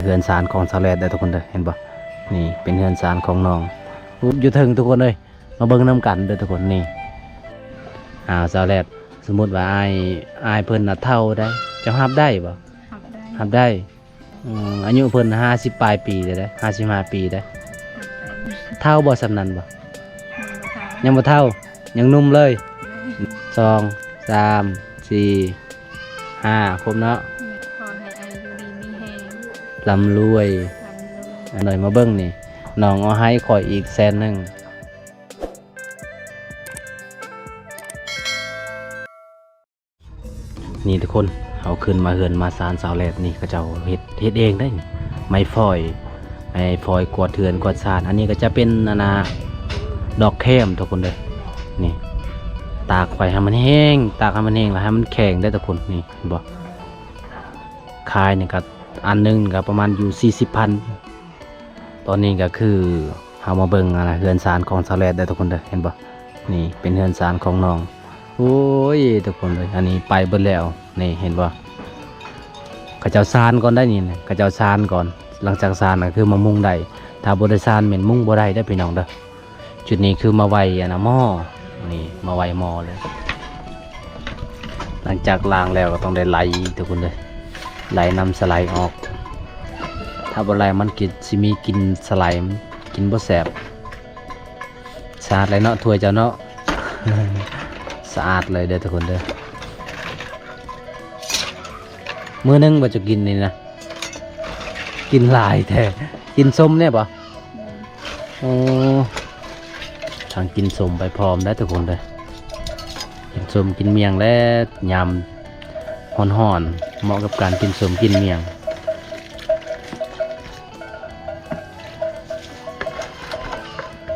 ເຮືອນຊານຂອງສາວແລດເດີທຸກຄົນເດີ ເຫັນບໍ່? ນີ້ເປັນເຮືອນຊານຂອງນ້ອງ ຢູ່ເທິງທຸກຄົນເອີຍ. ມາເບິ່ງນຳກັນເດີທຸກຄົນ. ນີ້ ອ້າວ ສາວແລດ ສົມມຸດວ່າອ້າຍ ອ້າຍເພິ່ນນະເຖົ້າໄດ໋ ເຈົ້າຮັບໄດ້ບໍ່? ຮັບໄດ້ ຮັບໄດ້. ອືມ ອາຍຸເພິ່ນຫ້າສິບປາຍປີແລ້ວເດ້ ຫ້າສິບຫ້າປີເດ້. ເຖົ້າບໍ່ ສ່ຳນັ້ນບໍ່? ຍັງບໍ່ເຖົ້າ ຍັງໜຸ່ມເລີຍ. ສອງ ສາມ ສີ່ ຫ້າ ຄົບເນາະ. ຂໍໃຫ້ອາຍຸດີມີແຮງ ລ່ຳລວຍ ລ່ຳລວຍ. ອັນໜ້ອຍມາເບິ່ງນີ້ ນ້ອງເອົາໃຫ້ຂ້ອຍອີກແສນໜຶ່ງ. ນີ້ທຸກຄົນ ເຮົາຂຶ້ນມາເຮືອນມາຊານສາວແລດນີ້ ເຂົາເຈົ້າເຮັດ ເຮັດເອງໄດ໋ນີ້ ໄມ້ຟອຍ ໄມ້ຟອຍກວາດເຮືອນກວາດຊານ. ອັນນີ້ກໍຈະເປັນ ອັນນ່າ ດອກແຄມທຸກຄົນເດີ. ນີ້ ຕາກໄວ້ໃຫ້ມັນແຫ້ງ ຕາກໃຫ້ມັນແຫ້ງ ແລ້ວໃຫ້ມັນແຂງໄດ໋ທຸກຄົນ. ນີ້ ເຫັນບໍ່? ຂາຍນີ້ກໍອັນໜຶ່ງກໍປະມານຢູ່ສີ່ສິບພັນ. ຕອນນີ້ກໍຄືເຮົາມາເບິ່ງ ອັນນ່າ ເຮືອນຊານຂອງສາວແລດເດີທຸກຄົນເດີ ເຫັນບໍ່? ນີ້ເປັນເຮືອນຊານຂອງນ້ອງ. ໂອ້ຍ ທຸກຄົນເອີຍ ອັນນີ້ໄປເບິດແລ້ວ. ນີ້ເຫັນບໍ່? ເຂົາເຈົ້າຊານກ່ອນໄດ໋ນີ້ ເຂົາເຈົ້າຊານກ່ອນ. ຫຼັງຈາກຊານກໍຄືມາມຸງໄດ້ ຖ້າບໍ່ໄດ້ຊານແມ່ນມຸງບໍ່ໄດ້ເດີພີ່ນ້ອງເດີ. ຈຸດນີ້ຄືມາໄຫວ້ ອັນນ່າ ໝໍ້ ນີ້ມາໄຫວ້ໝໍ້ເລີຍ. ຫຼັງຈາກລ້າງແລ້ວກໍຕ້ອງໄດ້ໄຫຼທຸກຄົນເດີ ໄຫຼນ້ຳສະໄຫຼອອກ. ຖ້າບໍ່ໄຫຼມັນກິນ ຊິມີກິ່ນສະໄຫຼ ກິນບໍ່ແຊບ. ສະອາດເລີຍເນາະ ຖ້ວຍເຈົ້າເນາະ ສະອາດເລີຍເດີທຸກຄົນເດີ. ມື້ໜຶ່ງບໍ່ຈະກິນນີ້ນະ ກິນຫຼາຍແທ້. ກິນສົ້ມແດ່ບໍ່? ໂອ້ ທັງກິນສົ້ມໄປພ້ອມໄດ໋ທຸກຄົນເດີ. ກິນສົ້ມກິນໝ້ຽງແລ້ວ ຍາມຮ້ອນໆ ເໝາະກັບການກິນສົ້ມກິນໝ້ຽງ.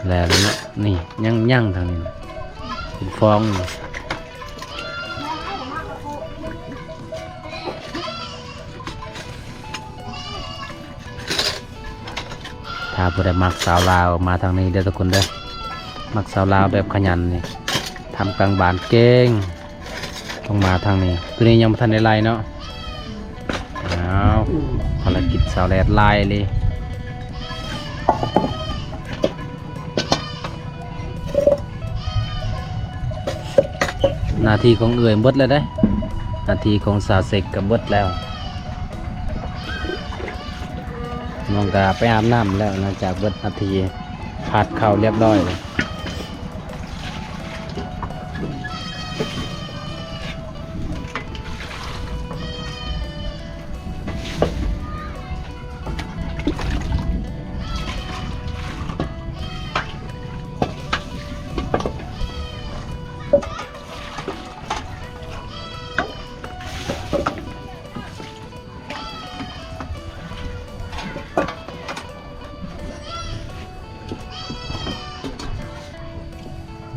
ແລ້ວເນາະ ນີ້ຍັງ ຍັງທາງນີ້ນະ ເປັນຟອງຢູ່. ຖ້າຜູ້ໃດມັກສາວລາວ ມາທາງນີ້ເດີທຸກຄົນເດີ. ມັກສາວລາວແບບຂະຫຍັນນີ້ ທຳການບ້ານເກັ່ງ ຕ້ອງມາທາງນີ້. ໂຕນີ້ຍັງບໍ່ທັນໄດ້ໄລ່ເນາະ. ອ້າວ ພາລະກິດສາວແລດຫຼາຍເລີຍ. ໜ້າທີ່ຂອງເອື້ອຍເບິດແລ້ວເດ້ ໜ້າທີ່ຂອງສາວເຊັກກໍເບິດແລ້ວ. ນ້ອງກໍໄປອາບນ້ຳແລ້ວ ຫຼັງຈາກເບິດໜ້າທີ່ ພາດເຂົ້າລຽບຮ້ອຍ.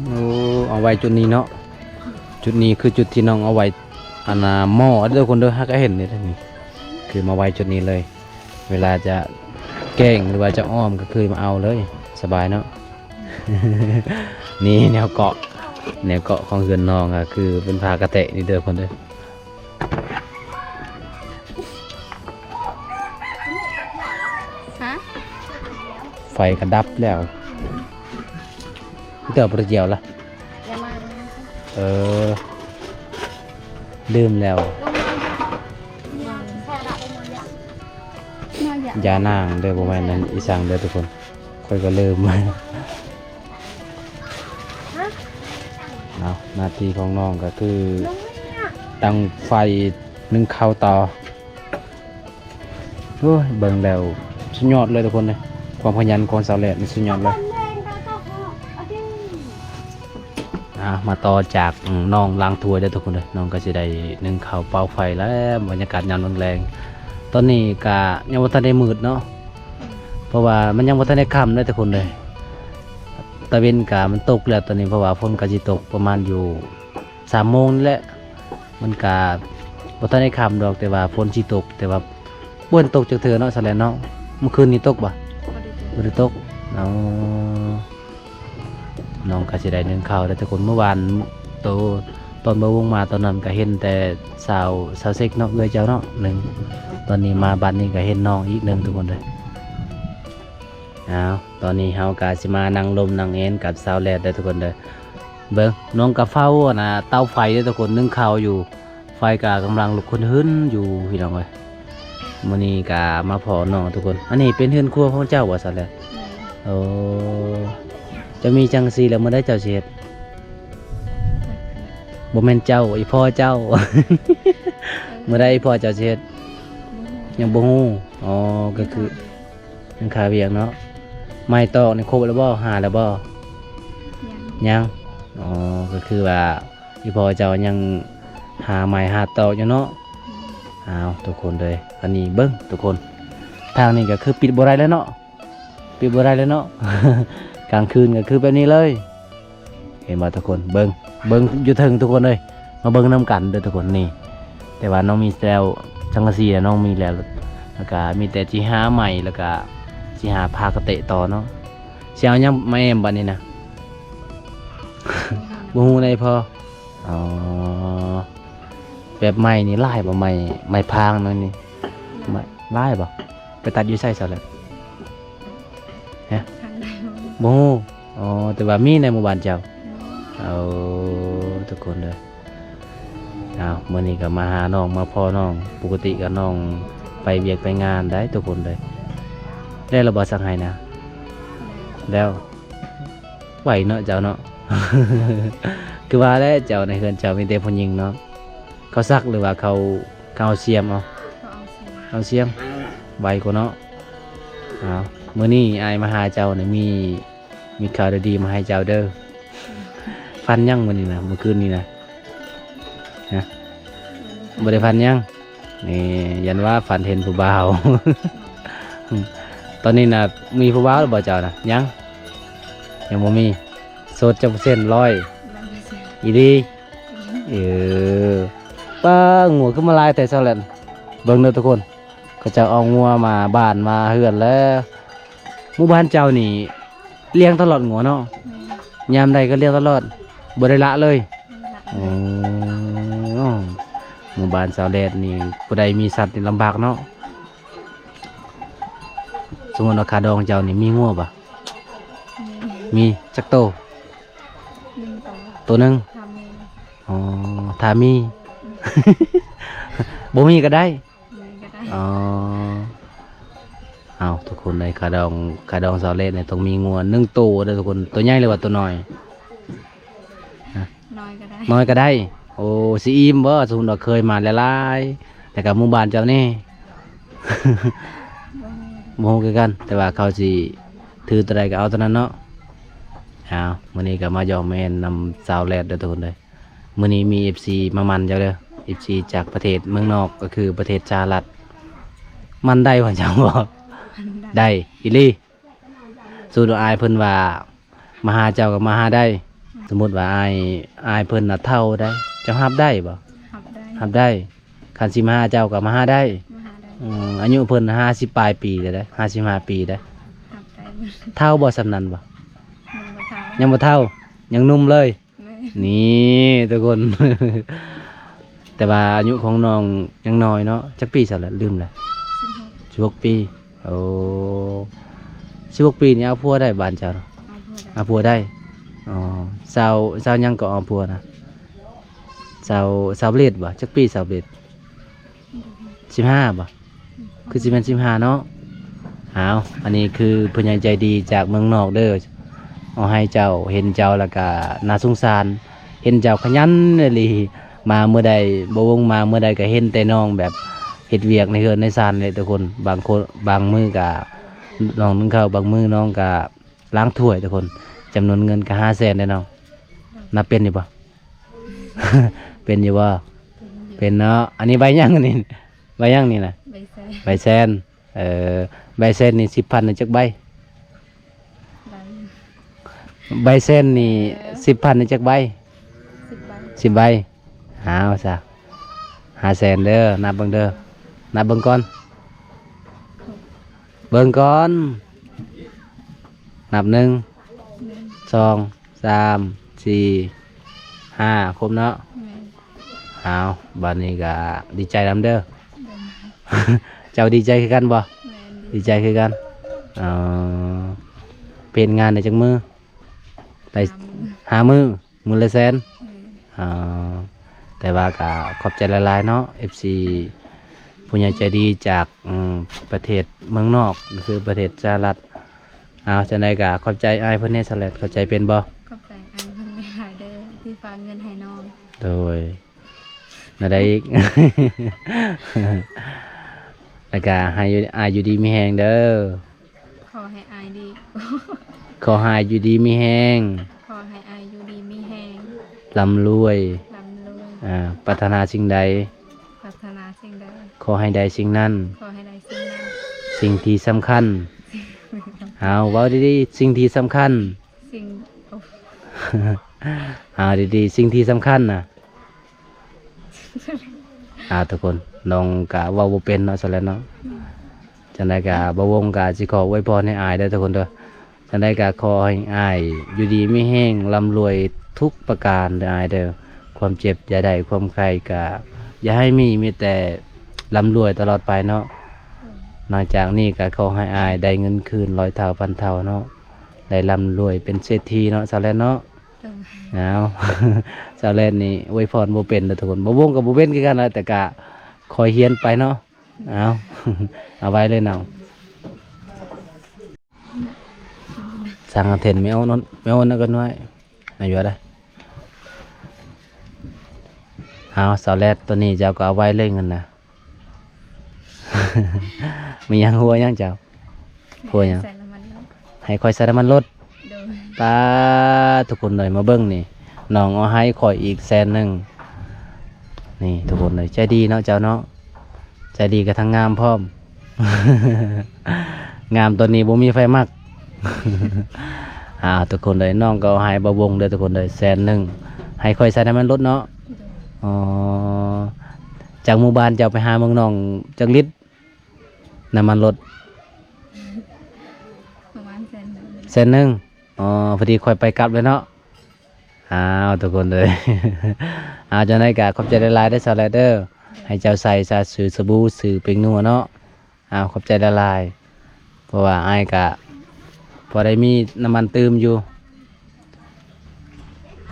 ໂອ້ ເອົາໄວ້ຈຸດນີ້ເນາະ ຈຸດນີ້ຄືຈຸດທີ່ນ້ອງເອົາໄວ້ ອັນນ່າ ໝໍ້ເດີທຸກຄົນເດີ ຫາກະເຫັນນີ້ ນີ້ ຄືມາໄວ້ຈຸດນີ້ເລີຍ. ເວລາຈະແກງ ຫຼືວ່າຈະອ້ອມ ກໍຄືມາເອົາເລີຍ ສະບາຍເນາະ. ນີ້ແນວເກາະ ແນວເກາະຂອງເຮືອນນ້ອງ ກໍຄືເປັນຜ້າກະແຕະນີ້ເດີຄົນເດີ. ຮະ? ໄຟກໍດັບແລ້ວ ມີແຕ່ບໍ່ໄດ້ຈຽວລະ. ເອີ ລືມແລ້ວ ຢານາງເດີ ບໍ່ແມ່ນອັນອີສັງເດີທຸກຄົນ ຂ້ອຍກໍລືມ. ເອົາ ໜ້າທີ່ຂອງນ້ອງກໍຄືຕັ້ງໄຟ ໜຶ້ງເຂົ້າຕໍ່. ໂອ້ຍ ເບິ່ງແລ້ວສຸດຍອດເລີຍທຸກຄົນເອີຍ ຄວາມຂະຫຍັນຂອງສາວແລດນີ້ສຸດຍອດເລີຍ. ອ່າ ມາຕໍ່ຈາກ ອືມ ນ້ອງລ້າງຖ້ວຍເດີທຸກຄົນເດີ ນ້ອງກໍຊິໄດ້ໜຶ້ງເຂົ້າເປົ່າໄຟແລ້ວ. ບັນຍາກາດຍາມແລງໆ ຕອນນີ້ກໍຍັງບໍ່ທັນໄດ້ມືດເນາະ ເພາະວ່າມັນຍັງບໍ່ທັນໄດ້ຄ່ຳເດີທຸກຄົນເດີ. ຕາເວັນກໍມັນຕົກແລ້ວຕອນນີ້ ເພາະວ່າຝົນກໍຊິຕົກປະມານຢູ່ສາມໂມງນີ້ແຫຼະ. ມັນກະບໍ່ທັນໄດ້ຄ່ຳດອກ ແຕ່ວ່າຝົນຊິຕົກ ແຕ່ວ່າບໍ່ເຫັນຕົກຈັກເທື່ອເນາະ ສາວແລດເນາະ. ມື້ຄືນນີ້ຕົກບໍ່? ບໍ່ໄດ້ຕົກ ບໍ່ໄດ້ຕົກ. ອໍ ນ້ອງກະຊິໄດ້ໜຶ້ງເຂົ້າແລ້ວທຸກຄົນ. ມື້ວານໂຕ ໂຕ ຕອນບ່າວວົງມາຕອນນັ້ນກໍເຫັນແຕ່ສາວ ສາວເຊັກເນາະ ເອື້ອຍເຈົ້າເນາະ ໜຶ່ງ. ຕອນນີ້ມາບັດນີ້ກໍເຫັນນ້ອງອີກໜຶ່ງ ທຸກຄົນເດີ. ອ້າວ ຕອນນີ້ເຮົາກໍຊິມານັ່ງລົມນັ່ງແອນກັບສາວແລດເດີ ທຸກຄົນເດີ. ເບິ່ງ ນ້ອງກໍເຝົ້າ ອັນນ່າ ເຕົາໄຟເດີ ທຸກຄົນ ໜຶ້ງເຂົ້າຢູ່. ໄຟກໍກຳລັງລຸກຫຶນໆຢູ່ ພີ່ນ້ອງເອີຍ. ມື້ນີ້ກໍມາພໍ້ນ້ອງ ທຸກຄົນ. ອັນນີ້ເປັນເຮືອນຄົວຂອງເຈົ້າບໍ່ ສາວແລດ? ແມ່ນ. ໂອ້ ເຈົ້າມີສັງກະສີແລ້ວ ມື້ໃດເຈົ້າຊິເຮັດ? ບໍ່ແມ່ນເຈົ້າ ອີ່ພໍ່ເຈົ້າ. ເອີ ມື້ໃດອີ່ພໍ່ເຈົ້າຊິເຮັດ? ບໍ່ຮູ້ ຍັງບໍ່ຮູ້. ອໍ ກໍຄືຍັງຄາວຽກເນາະ. ໄມ້ຕອກນີ້ຄົບແລ້ວບໍ່? ຫາແລ້ວບໍ່? ຍັງ ຍັງ. ອໍ ກໍຄືວ່າ ອີ່ພໍ່ເຈົ້າຍັງຫາໄມ້ຫາຕອກຢູ່ເນາະ. ອືມ ອ້າວ ທຸກຄົນເດີ ອັນນີ້ເບິ່ງ ທຸກຄົນ ທາງນີ້ກໍຄືປິດບໍ່ໄດ້ແລ້ວເນາະ ປິດບໍ່ໄດ້ແລ້ວເນາະ. ກາງຄືນກໍຄືແບບນີ້ເລີຍ ເຫັນບໍ່ ທຸກຄົນ? ເບິ່ງ ເບິ່ງຢູ່ເທິງ ທຸກຄົນເອີຍ ມາເບິ່ງນຳກັນເດີ ທຸກຄົນ. ນີ້ ແຕ່ວ່ານ້ອງມີແຕ່ສັງກະສີ ນ້ອງມີແລ້ວ ແລ້ວກໍມີແຕ່ຊິຫາໄມ້ ແລ້ວກໍຊິຫາຜ້າກະເຕະຕໍ່ເນາະ. ຊິເອົາຫຍັງມາແອ້ມບັດນີ້ນະ? ບໍ່ຮູ້ໃດພໍ. ອໍ ແບບໄມ້ນີ້ຫຼາຍບໍ່? ໄມ້ ໄມ້ພາງນັ້ນນີ້ ໄມ້ຫຼາຍບໍ່? ໄປຕັດຢູ່ໃສຊະລະ? ຮະ? ບໍ່ຮູ້. ອໍ ແຕ່ວ່າມີໃນໝູ່ບ້ານເຈົ້າ? ເອີ ທຸກຄົນເດີ. ອ້າວ ມື້ນີ້ກໍມາຫານ້ອງ ມາພໍ້ນ້ອງ. ປົກກະຕິກໍນ້ອງໄປວຽກໄປງານໄດ໋ ທຸກຄົນເດີ. ແລ້ວລະບໍ່ ສັກໄຮ່ນາ? ແລ້ວ. ໄວເນາະເຈົ້າເນາະ. ຄືວ່າແຫຼະ ເຈົ້າໃນເຮືອນເຈົ້າມີແຕ່ຜູ້ຍິງເນາະ. ເຂົາສັກ ຫຼືວ່າເຂົາ ເຂົາເອົາສຽມເອົາ? ເອົາສຽມ ເອົາສຽມ ໄວກວ່າເນາະ. ອ້າວ ມື້ນີ້ອ້າຍມາຫາເຈົ້ານີ້ ມີ ມີຂ່າວດີໆມາໃຫ້ເຈົ້າເດີ. ຝັນຫຍັງມື້ນີ້ນະ ມື້ຄືນນີ້ນະ? ຮະ? ບໍ່ໄດ້ຝັນຫຍັງ. ນີ້ ຢ້ານວ່າຝັນເຫັນຜູ້ບ່າວ. ຕອນນີ້ນະ ມີຜູ້ບ່າວແລ້ວບໍ່ເຈົ້ານະ? ຍັງ ຍັງບໍ່ມີ. ໂສດຈັກເປີເຊັນ? ຮ້ອຍ ຮ້ອຍເປີເຊັນ. ອີ່ຫຼີ? ອືມ ເອີ ປ້າ ງົວຄືມາຫຼາຍແທ້ຊາວແລດ. ເບິ່ງເດີທຸກຄົນ ເຂົາເຈົ້າເອົາງົວມາບ້ານມາເຮືອນແລ້ວ. ໝູ່ບ້ານເຈົ້ານີ້ລ້ຽງຕະຫຼອດງົວເນາະ? ແມ່ນ. ຍາມໃດກໍລ້ຽງຕະຫຼອດ ບໍ່ໄດ້ລະເລີຍ? ບໍ່ໄດ້ລະ. ໂອ້ ໝູ່ບ້ານຊາວແດດນີ້ ຜູ້ໃດມີສັດນີ້ລຳບາກເນາະ. ສົມມຸດວ່າຄາດອງເຈົ້ານີ້ມີງົວບໍ່? ມີ. ມີຈັກໂຕ? ໜຶ່ງໂຕ. ໂຕໜຶ່ງ? ຖ້າມີ. ອໍ ຖ້າມີ. ອືມ ບໍ່ມີກໍໄດ້. ມີກໍໄດ້. ອໍ ເອົ້າ ທຸກຄົນເອີຍ ຄາດອງ ຄາດອງຊາວແລດນີ້ຕ້ອງມີງົວໜຶ່ງໂຕເດີທຸກຄົນ. ໂຕໃຫຍ່ ຫຼືວ່າໂຕນ້ອຍ? ຮະ? ນ້ອຍກໍໄດ້. ນ້ອຍກໍໄດ້. ໂອ້ ຊິອີ່ມບໍ່? ສົມມຸດວ່າເຄີຍມາຫຼາຍໆ ແລ້ວກໍໝູ່ບ້ານເຈົ້ານີ້? ບໍ່ຮູ້ ບໍ່ຮູ້ຄືກັນ ແຕ່ວ່າເຂົາຊິຖືໂຕໃດກໍເອົາໂຕນັ້ນເນາະ. ເອົາ ມື້ນີ້ກໍມາຢອກມາແມ່ນນຳຊາວແລດເດີທຸກຄົນເດີ. ມື້ນີ້ມີເອັຟຊີມາໝັ່ນເຈົ້າເດີ ເອັຟຊີຈາກປະເທດເມືອງນອກ ກໍຄືປະເທດສະຫະລັດ. ໝັ່ນໄດ້ບໍ່ເຈົ້າ? ໝັ່ນໄດ້. ໄດ້ອີ່ຫຼີ. ສົມມຸດວ່າອ້າຍເພິ່ນວ່າມາຫາເຈົ້າກໍມາຫາໄດ້. ສົມມຸດວ່າອ້າຍ ອ້າຍເພິ່ນນະເຖົ້າໄດ໋ ເຈົ້າຮັບໄດ້ບໍ່? ຮັບໄດ້. ຮັບໄດ້. ຄັນຊິມາຫາເຈົ້າກໍມາຫາໄດ້. ມາຫາໄດ້. ອືມ ອາຍຸເພິ່ນຫ້າສິບປາຍປີແລ້ວເດ້ ຫ້າສິບຫ້າປີເດ້. ຮັບໄດ້. ເຖົ້າບໍ່ສ່ຳນັ້ນບໍ່? ຍັງບໍ່ເຖົ້າ. ຍັງບໍ່ເຖົ້າ ຍັງໜຸ່ມເລີຍ. ແມ່ນ. ນີ້ທຸກຄົນ ແຕ່ວ່າອາຍຸຂອງນ້ອງຍັງນ້ອຍເນາະ. ຈັກປີຊະລະ? ລືມລະ. ສິບຫົກ. ສິບຫົກປີ. ໂອ້ ສິບຫົກປີນີ້ເອົາຜົວໄດ້ບ້ານເຈົ້ານະ? ເອົາຜົວໄດ້. ເອົາຜົວໄດ້. ອໍ ຊາວ ຊາວຫຍັງກໍເອົາຜົວນະ? ຊາວ ຊາວເລດບໍ່? ຈັກປີຊາວເລດ? ສິບຫ້າບໍ່? ຄືຊິແມ່ນສິບຫ້າເນາະ. ອ້າວ ອັນນີ້ຄືຜູ້ໃຫຍ່ໃຈດີຈາກເມືອງນອກເດີ ເອົາໃຫ້ເຈົ້າ ເຫັນເຈົ້າແລ້ວກະໜ້າສົງສານ ເຫັນເຈົ້າຂະຫຍັນອີ່ຫຼີ. ມາມື້ໃດ ບ່າວວົງມາມື້ໃດກໍເຫັນແຕ່ນ້ອງແບບເຮັດວຽກໃນເຮືອນໃນຊານແຫຼະທຸກຄົນ. ບາງຄົນ ບາງມື້ກະນ້ອງໜຶ້ງເຂົ້າ ບາງມື້ນ້ອງກະລ້າງຖ້ວຍທຸກຄົນ. ຈຳນວນເງິນກະຫ້າແສນເດ້ນ້ອງ. ນັບເປັນຢູ່ບໍ່? ເປັນຢູ່ບໍ່? ເປັນຢູ່. ເປັນເນາະ. ອັນນີ້ໃບຫຍັງອັນນີ້? ໃບຫຍັງນີ້ນະ? ໃບແຊນ. ໃບແຊນ. ເອີ ໃບແຊນນີ້ສິບພັນນີ້ຈັກໃບ? ໃບ ໃບແຊນນີ້ ເອີ ສິບພັນນີ້ຈັກໃບ? ສິບໃບ. ສິບໃບ. ເອົາຊະ ຫ້າແສນເດີ. ນັບເບິ່ງເດີ ນັບເບິ່ງກ່ອນ ເບິ່ງກ່ອນ. ນັບ ໜຶ່ງ ໜຶ່ງ ສອງ ສາມ ສີ່ ຫ້າ ຄົບເນາະ. ແມ່ນ. ອ້າວ ບາດນີ້ກະດີໃຈນຳເດີ. ເຈົ້າດີໃຈຄືກັນບໍ່? ແມ່ນ ດີໃຈຄືກັນ. ເອີ ເຮັດງານໄດ້ຈັກມື້? ໄດ້ຫ້າມື້ ມື້ລະແສນ. ເອີ ແຕ່ວ່າກະຂອບໃຈຫຼາຍໆເນາະ ເອັຟຊີ ຜູ້ໃຫຍ່ໃຈດີຈາກ ອືມ ປະເທດເມືອງນອກ ກໍຄືປະເທດສະຫະລັດ. ອ້າວ ຈັ່ງໃດກະຂອບໃຈອ້າຍເພິ່ນແດ່ ສາວແລັດ ຂອບໃຈເປັນບໍ່? ຂອບໃຈອ້າຍເພິ່ນຫຼາຍໆເດີ ທີ່ຝາກເງິນໃຫ້ນ້ອງ. ໂດຍ ແນວໃດອີກ? ແລ້ວກະໃຫ້ຢູ່ ອ້າຍຢູ່ດີມີແຮງເດີ. ຂໍໃຫ້ອ້າຍດີ ຂໍໃຫ້ອ້າຍຢູ່ດີມີແຮງ ຂໍໃຫ້ອ້າຍຢູ່ດີມີແຮງ ລ່ຳລວຍ ລ່ຳລວຍ ອ່າ ປາດຖະໜາສິ່ງໃດ ປາດຖະໜາສິ່ງໃດ ຂໍໃຫ້ໄດ້ສິ່ງນັ້ນ ຂໍໃຫ້ໄດ້ສິ່ງນັ້ນ ສິ່ງທີ່ສຳຄັນ ເອົາ ເວົ້າດີໆ ສິ່ງທີ່ສຳຄັນ ສິ່ງ ເອົາດີໆ ສິ່ງທີ່ສຳຄັນນະ. ອ່າ ທຸກຄົນ ນ້ອງກະເວົ້າບໍ່ເປັນເນາະ ສາວແລັດເນາະ. ອືມ ຈັ່ງໃດກະບ່າວວົງກະຊິຂໍອວຍພອນໃຫ້ອ້າຍເດີທຸກຄົນເດີ. ຈັ່ງໃດກະຂໍໃຫ້ອ້າຍຢູ່ດີມີແຮງ ລ່ຳລວຍທຸກປະການເດີອ້າຍເດີ. ຄວາມເຈັບຢ່າໄດ້ ຄວາມໄຂ້ກະຢ່າໃຫ້ມີ ມີແຕ່ລ່ຳລວຍຕະຫຼອດໄປເນາະ. ອືມ ນອກຈາກນີ້ກະຂໍໃຫ້ອ້າຍໄດ້ເງິນຄືນຮ້ອຍເທົ່າພັນເທົ່າເນາະ ໄດ້ລ່ຳລວຍເປັນເສດຖີເນາະ ສາວແລັດເນາະ. ໂດຍ ອ້າວ ສາວແລັດນີ້ອວຍພອນບໍ່ເປັນເດີທຸກຄົນ ບ່າວວົງກໍບໍ່ເປັນຄືກັນລະ ແຕ່ກະຄ່ອຍຮຽນໄປເນາະ. ອ້າວ ເອົາໄວ້ເລີຍນ້ອງ ສັ່ງເຫັນແມ່ໂອ້ນ ແມ່ໂອ້ນກໍນ້ອຍ ອາຍຸເດ. ເອົາ ສາວແລັດ ໂຕນີ້ເຈົ້າກໍເອົາໄວ້ເລີຍເງິນນະ. ມີຫຍັງ ຫົວຫຍັງເຈົ້າ? ຫົວຫຍັງ? ໃສ່ນ້ຳມັນລົດ ໃຫ້ຂ້ອຍໃສ່ນ້ຳມັນລົດ. ໂດຍ ປາດ ທຸກຄົນເອີຍ ມາເບິ່ງນີ້ ນ້ອງເອົາໃຫ້ຂ້ອຍອີກແສນໜຶ່ງ. ນີ້ ທຸກຄົນເອີຍ ໃຈດີເນາະເຈົ້າເນາະ ໃຈດີກະທັງງາມພ້ອມ. ງາມຕອນນີ້ບໍ່ມີໃຜມັກ. ອ້າວ ທຸກຄົນເອີຍ ນ້ອງກໍເອົາໃຫ້ບ່າວວົງເດີທຸກຄົນເອີຍ ແສນໜຶ່ງ ໃຫ້ຂ້ອຍໃສ່ນ້ຳມັນລົດເນາະ. ໂດຍ ອໍ ຈາກໝູ່ບ້ານເຈົ້າໄປຫາເມືອງນອງຈັກລິດ ນ້ຳມັນລົດ? ປະມານແສນໜຶ່ງ ແສນໜຶ່ງ. ອໍ ພໍດີຂ້ອຍໄປກັບເລີຍເນາະ. ອ້າວ ທຸກຄົນເອີຍ ອ້າວ ຈັ່ງໃດກະຂອບໃຈຫຼາຍໆເດີ ສາວແລັດເດີ ໃຫ້ເຈົ້າໃຊ້ຊະ ຊື້ສະບູ ຊື້ແປ້ງນົວເນາະ. ອ້າວ ຂອບໃຈຫຼາຍໆ ເພາະວ່າອ້າຍກະພໍໄດ້ມີນ້ຳມັນຕື່ມຢູ່.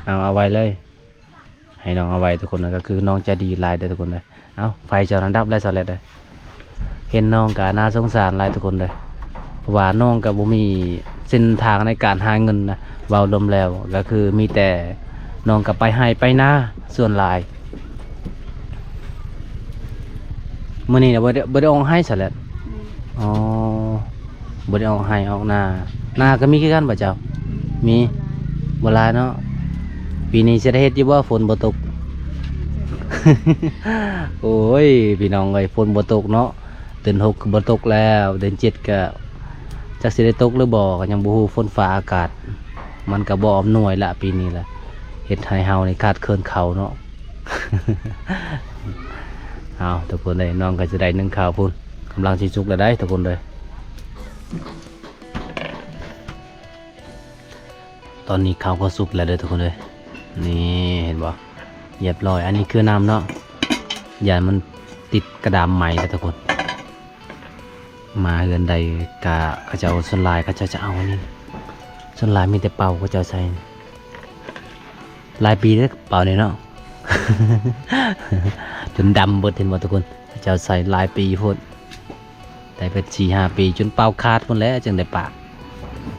ເອົາ ເອົາໄວ້ເລີຍ ໃຫ້ນ້ອງເອົາໄວ້ທຸກຄົນເອີຍ ກໍຄືນ້ອງໃຈດີຫຼາຍເດີທຸກຄົນເອີຍ. ເອົ້າ ໄຟເຈົ້ານັ້ນດັບແລ້ວ ສາວແລັດເອີຍ. ເຫັນນ້ອງກະໜ້າສົງສານຫຼາຍທຸກຄົນເດີ ເພາະວ່ານ້ອງກະບໍ່ມີເສັ້ນທາງໃນການຫາເງິນນະ. ເວົ້າລວມແລ້ວກໍຄືມີແຕ່ນ້ອງກະໄປໄຮ່ໄປນາສ່ວນຫຼາຍ. ມື້ນີ້ນະບໍ່ໄດ້ ບໍ່ໄດ້ອອກໄຮ່ ສາວແລັດ? ອືມ ອໍ ບໍ່ໄດ້ອອກໄຮ່ອອກນາ. ນາກໍມີຄືກັນບໍ່ເຈົ້າ? ມີ ບໍ່ຫຼາຍ ບໍ່ຫຼາຍເນາະ. ປີນີ້ຊິໄດ້ເຮັດຢູ່ບໍ່ ຝົນບໍ່ຕົກ? ໂອ້ຍ ພີ່ນ້ອງເອີຍ ຝົນບໍ່ຕົກເນາະ. ເດືອນຫົກກໍບໍ່ຕົກແລ້ວ ເດືອນເຈັດກໍຈັກຊິໄດ້ຕົກຫຼືບໍ່ ກໍຍັງບໍ່ຮູ້. ຝົນຟ້າອາກາດມັນກໍບໍ່ອຳນວຍລະ ປີນີ້ລະ ເຮັດໃຫ້ເຮົານີ້ຂາດເຂີນເຂົ້າເນາະ. ເອົາ ທຸກຄົນເອີຍ ນ້ອງກໍຈະໄດ້ໜຶ້ງເຂົ້າພຸ້ນ ກຳລັງຊິສຸກແລ້ວໄດ໋ ທຸກຄົນເອີຍ. ຕອນນີ້ເຂົ້າກໍສຸກແລ້ວເດີທຸກຄົນເອີຍ. ນີ້ເຫັນບໍ່ ຮຽບຮ້ອຍ. ອັນນີ້ຄືນ້ຳເນາະ ຢ້ານມັນຕິດກະດາມໄໝເດີທຸກຄົນ. ມາເຮືອນໃດກະເຂົາເຈົ້າ ສ່ວນຫຼາຍເຂົາເຈົ້າຈະເອົາອັນນີ້ ສ່ວນຫຼາຍມີແຕ່ເປົາເຂົາເຈົ້າໃສ່. ຫຼາຍປີເດີເປົານີ້ເນາະ ຈົນດຳເບິດ ເຫັນບໍ່ທຸກຄົນ. ເຂົາເຈົ້າໃສ່ຫຼາຍປີໂພດ ໄດ້ເບິດສີ່ຫ້າປີ ຈົນເປົາຂາດພຸ້ນແຫຼະຈຶ່ງໄດ້ປະ.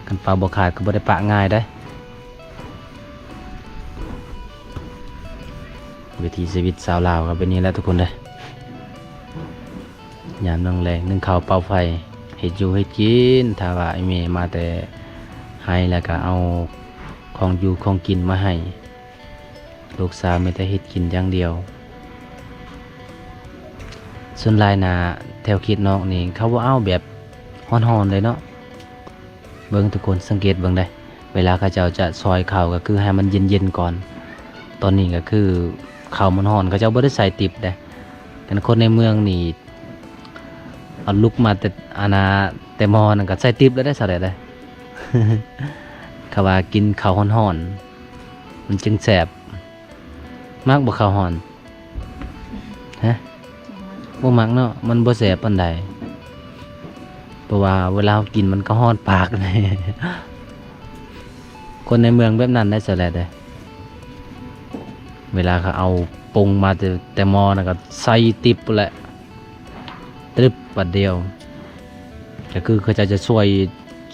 ຄັນເປົາບໍ່ຂາດກໍບໍ່ໄດ້ປະງ່າຍເດ້. ວິຖີຊີວິດຊາວລາວກໍເປັນນີ້ແຫຼະທຸກຄົນເດີ. ຍາມແລງໆ ໜຶ້ງເຂົ້າເປົ່າໄຟ ເຮັດຢູ່ເຮັດກິນ. ຖ້າວ່າອີ່ແມ່ມາແຕ່ໄຮ່ ແລ້ວກໍເອົາຂອງຢູ່ຂອງກິນມາໃຫ້. ລູກສາວມີແຕ່ເຮັດກິນຢ່າງດຽວ. ສ່ວນຫຼາຍນາແຖວເຂດນອກນີ້ ເຂົາບໍ່ເອົາແບບຮ້ອນໆເລີຍເນາະ. ເບິ່ງທຸກຄົນ ສັງເກດເບິ່ງເດ້ ເວລາເຂົາເຈົ້າຈະຊອຍເຂົ້າ ກໍຄືໃຫ້ມັນເຢັນໆກ່ອນ. ຕອນນີ້ກໍຄືເຂົ້າມັນຮ້ອນ ເຂົາເຈົ້າບໍ່ໄດ້ໃສ່ຕິບເດ້. ຄັນຄົນໃນເມືອງນີ້ ເອົາລຸກມາແຕ່ອັນນ່າ ແຕ່ໝໍ້ນັ້ນກໍໃສ່ຕິບແລ້ວເດ້ ສາວແດດເດ້. ເຂົາວ່າກິນເຂົ້າຮ້ອນໆ ມັນຈຶ່ງແຊບ. ມັກບໍ່ເຂົ້າຮ້ອນ? ຮະ? ບໍ່ມັກເນາະ ມັນບໍ່ແຊບປານໃດ ເພາະວ່າເວລາເຮົາກິນມັນກໍຮ້ອນປາກ. ຄົນໃນເມືອງແບບນັ້ນໄດ໋ ສາວແລດເອີຍ ເວລາເຂົາເອົາປົງມາແຕ່ ແຕ່ໝໍ້ນະ ກໍໃສ່ຕິບພຸ້ນແຫຼະ ຕຶບ ບາດດຽວ ກໍຄືເຂົາເຈົ້າຈະຊ່ວຍ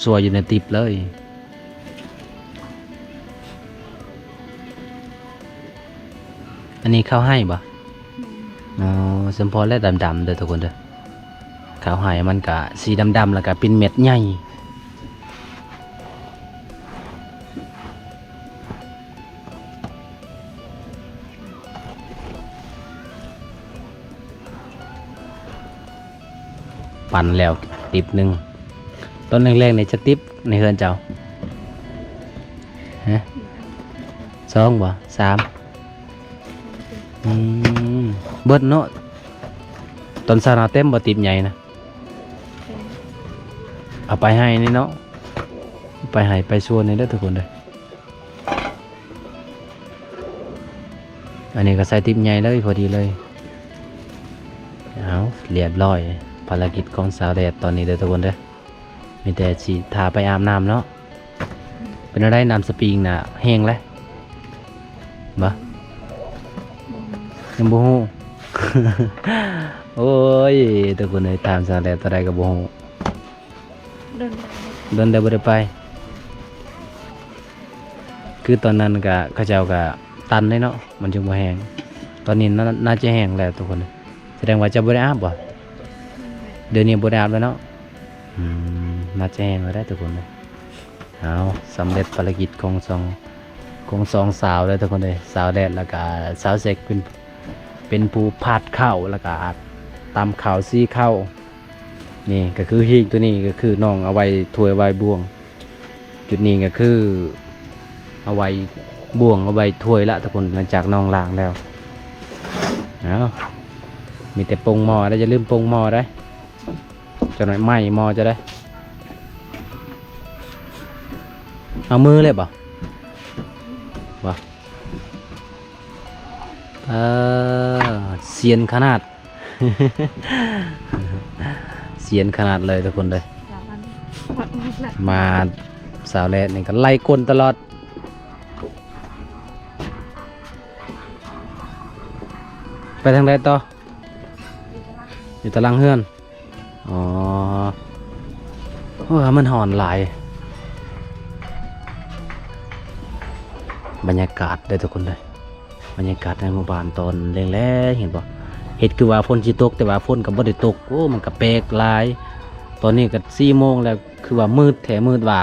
ຊ່ວຍຢູ່ໃນຕິບເລີຍ. ອັນນີ້ເຂົ້າໄຮ່ບໍ່? ແມ່ນ. ອໍ ສົມພໍແລ້ວ ດຳໆເດີທຸກຄົນເດີ ເຂົ້າໄຮ່ມັນກະສີດຳໆ ແລ້ວກະເປັນເມັດໃຫຍ່. ປັ່ນແລ້ວຕິບໜຶ່ງ. ຕອນແລງໆນີ້ຈັກຕິບໃນເຮືອນເຈົ້າ? ຮະ? ສອງບໍ່? ສາມ? ອືມ ເບິດເນາະ. ຕອນເຊົ້ານະເຕັມບໍ່ ຕິບໃຫຍ່ນະ? ເອົາໄປໃຫ້ນີ້ເນາະ ໄປໃຫ້ໄປສວນນີ້ເດີທຸກຄົນເດີ. ອັນນີ້ກໍໃສ່ຕິບໃຫຍ່ເລີຍ ພໍດີເລີຍ. ເອົາ ລຽບຮ້ອຍ ພາລະກິດຂອງສາວແດດຕອນນີ້ເດີທຸກຄົນເດີ. ມີແຕ່ຊິຖ້າໄປອາບນ້ຳເນາະ. ເປັນແນວໃດ ນ້ຳສະປຣິງນະ ແຫ້ງແລ້ວບໍ່? ຍັງບໍ່ຮູ້. ໂອ້ຍ ທຸກຄົນເອີຍ ຖາມສາວແດດເທົ່າໃດກໍບໍ່ຮູ້. ດົນແລ້ວ ດົນແລ້ວບໍ່ໄດ້ໄປ. ຄືຕອນນັ້ນກະ ເຂົາເຈົ້າກະຕັນເດ້ເນາະ ມັນຈຶ່ງບໍ່ແຫ້ງ. ຕອນນີ້ໜ້າ ໜ້າຈະແຫ້ງແລ້ວທຸກຄົນ. ສະແດງວ່າເຈົ້າບໍ່ໄດ້ອາບບໍ່? ດຽວນີ້ບໍ່ໄດ້ອາບແລ້ວເນາະ. ອືມ ໜ້າຈະແຫ້ງແລ້ວເດ້ທຸກຄົນເອີຍ. ເອົາ ສຳເລັດພາລະກິດຂອງສອງ ຂອງສອງສາວເດີທຸກຄົນເອີຍ. ສາວແດດ ແລ້ວກະສາວເຊັກ ເປັນ ເປັນຜູ້ພາດເຂົ້າ ແລ້ວກະຕຳເຂົ້າ ສີເຂົ້າ. ນີ້ກໍຄືຮີກຕົວນີ້ກໍຄືນ້ອງເອົາໄວ້ຖ້ວຍໄວ້ບ່ວງ. ຈຸດນີ້ກໍຄືເອົາໄວ້ບ່ວງ ເອົາໄວ້ຖ້ວຍລະທຸກຄົນ ຫຼັງຈາກນ້ອງລ້າງແລ້ວ. ເອົາ ມີແຕ່ປົງໝໍ້ເດີ ຢ່າລືມປົງໝໍ້ເດີ. ຈັກໜ້ອຍໄໝ້ໝໍ້ເຈົ້າເດີ. ເອົາມືເລີຍບໍ່? ບໍ່. ເອີ ຊຽນຂະໜາດ ຊຽນຂະໜາດເລີຍທຸກຄົນເດີ. ມາສາວແລດນີ້ກໍໄລ່ກົ້ນຕະຫຼອດ. ໄປທາງໃດຕໍ່? ຢູ່ຕາຫຼັງເຮືອນ. ອໍ ໂອ້ຍ ມັນຮ້ອນຫຼາຍ. ບັນຍາກາດເດີທຸກຄົນເດີ ບັນຍາກາດໃນໝູ່ບ້ານຕອນແລງໆ ເຫັນບໍ່? ເຮັດຄືວ່າຝົນຊິຕົກ ແຕ່ວ່າຝົນກໍບໍ່ໄດ້ຕົກ. ໂອ້ ມັນກໍແປກຫຼາຍ. ຕອນນີ້ກໍສີ່ໂມງແລ້ວ ຄືວ່າມືດແທ້ມືດວ່າ.